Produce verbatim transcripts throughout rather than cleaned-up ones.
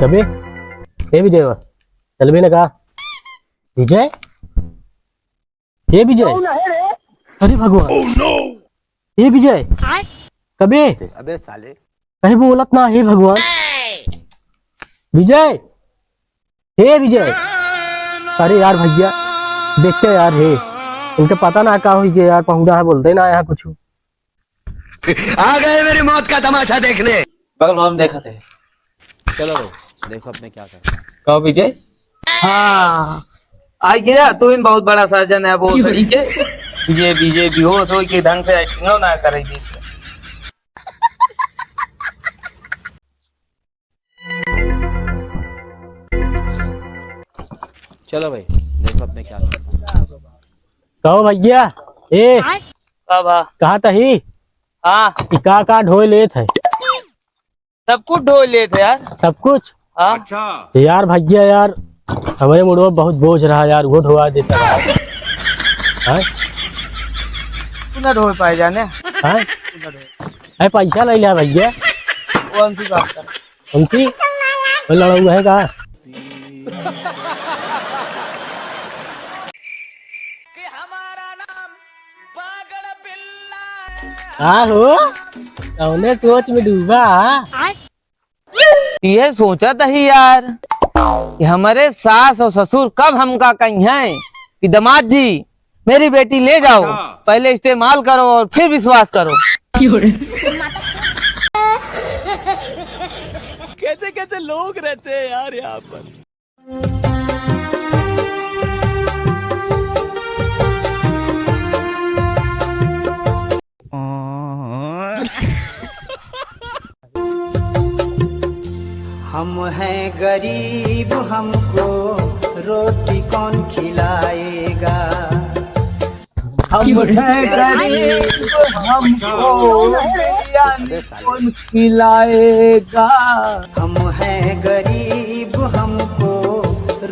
अबे, ए विजय, चल बे ना का? विजय? ए विजय? अरे भगवान। ए विजय? कबे? अबे साले। कहीं बोलत ना, हे भगवान। विजय? हे विजय? अरे यार भैया, देखते यार हे, इनके पता ना का होई के यार, पहुड़ा है, बोलते ना यहाँ कुछ। आ गए मेरी मौत का तमाशा देखने। बगल में हम देखत है। चलो भाई, देखो अब मैं क्या करता हूँ। कहो विजय। हाँ, आई गया, तू ही बहुत बड़ा सर्जन है, वो सही के। विजय, विजय बेहोश हो के ढंग से एक्टिंग ना करे जी। चलो भाई, देखो अब मैं क्या करता हूँ। कहो भैया, ए, का बा? कहा तही? हाँ। ई का का ढोए लेत है? सब कुछ ढोए लेत है यार। सब कुछ? हाँ। अच्छा। यार भैया यार, हमरे मुड़वा बहुत बोझ रहा यार, वो ढोआ देता रहा। हैं? तू ना ढोए पाए जाने। हैं? तू ना ढोए। अरे पैसा ले लिया भैया। वो हमसे बात कर। कौन सी? वो लड़ाऊ है का? का हो? कौने सोच में डूबा? ये सोचत ही यार कि हमरे सास और ससुर कब हमका कहिहैं कि दामाद जी, मेरी बेटी ले जाओ, अच्छा। पहले इस्तेमाल करो और फिर विश्वास करो। कैसे कैसे लोग रहते हैं यार यहाँ पर। हम हैं गरीब, हमको रोटी कौन खिलाएगा? हम हैं गरीब, हमको बिरयानी कौन खिलाएगा? हम हैं गरीब, हमको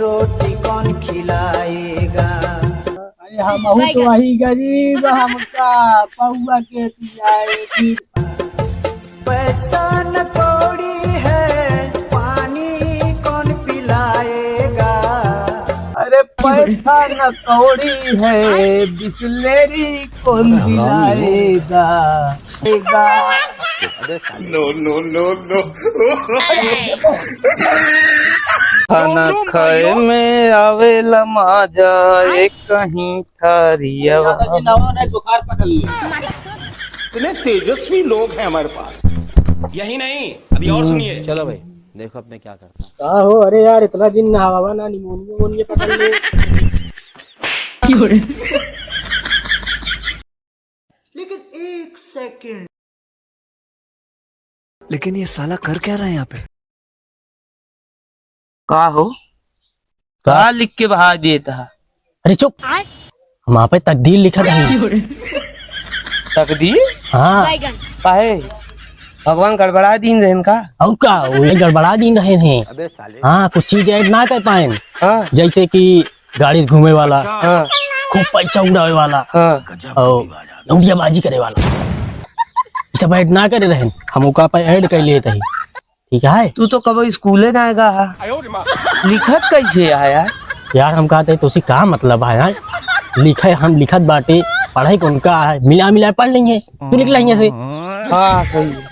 रोटी कौन खिलाएगा? अरे हमहू तो वही गरीब, हमका पौआ के पियाएगी। पैसा न कौड़ी है, पानी कौन पिलाएगा? अरे पैसा न कौड़ी है, बिसलेरी कौन दिलाएगा? No, no, no, no। खाना खाए में आवेला मजा, एक कहीं थारिया। इतने तेजस्वी लोग हैं हमारे पास। यही नहीं, अभी और सुनिए। चलो भाई, देखो अब मैं क्या करता हूँ। का हो, अरे यार, इतना दिन नहावा ना, निमोनिया वोनिया पकड़ ले। लेकिन एक सेकंड। लेकिन ये साला कर क्या रहा है यहाँ पे? का हो? का? का लिख के बहा देता है? अरे चुप। हम आप तकदीर लिखत है। तकदीर? हाँ। काहे? भगवान गड़बड़ा दीन रहन का? और का? वो गड़बड़ा दीन रहन हैं। अबे साले। हाँ, कुछ चीज ऐड ना कर पाएन। हाँ। जैसे कि गाड़ी से घूमे वाला, अच्छा। हाँ। खूब पैसा उड़ावे वाला, हाँ। और लौंडियाबाजी करे वाला। ई सब ऐड ना करे रहन, हम ओका पे ऐड कर लिए तही। ठीक है? तू तो कबो स्कूले ना गया है। लिखत कैसे है यार? यार हम कहते हैं, तुसी का मतलब है यार? लिखे, हम लिखत बाटे, पढ़ाई कौन का है? मिला मिला पढ़ लेंगे, तू निकला यहाँ से। हाँ, सही है।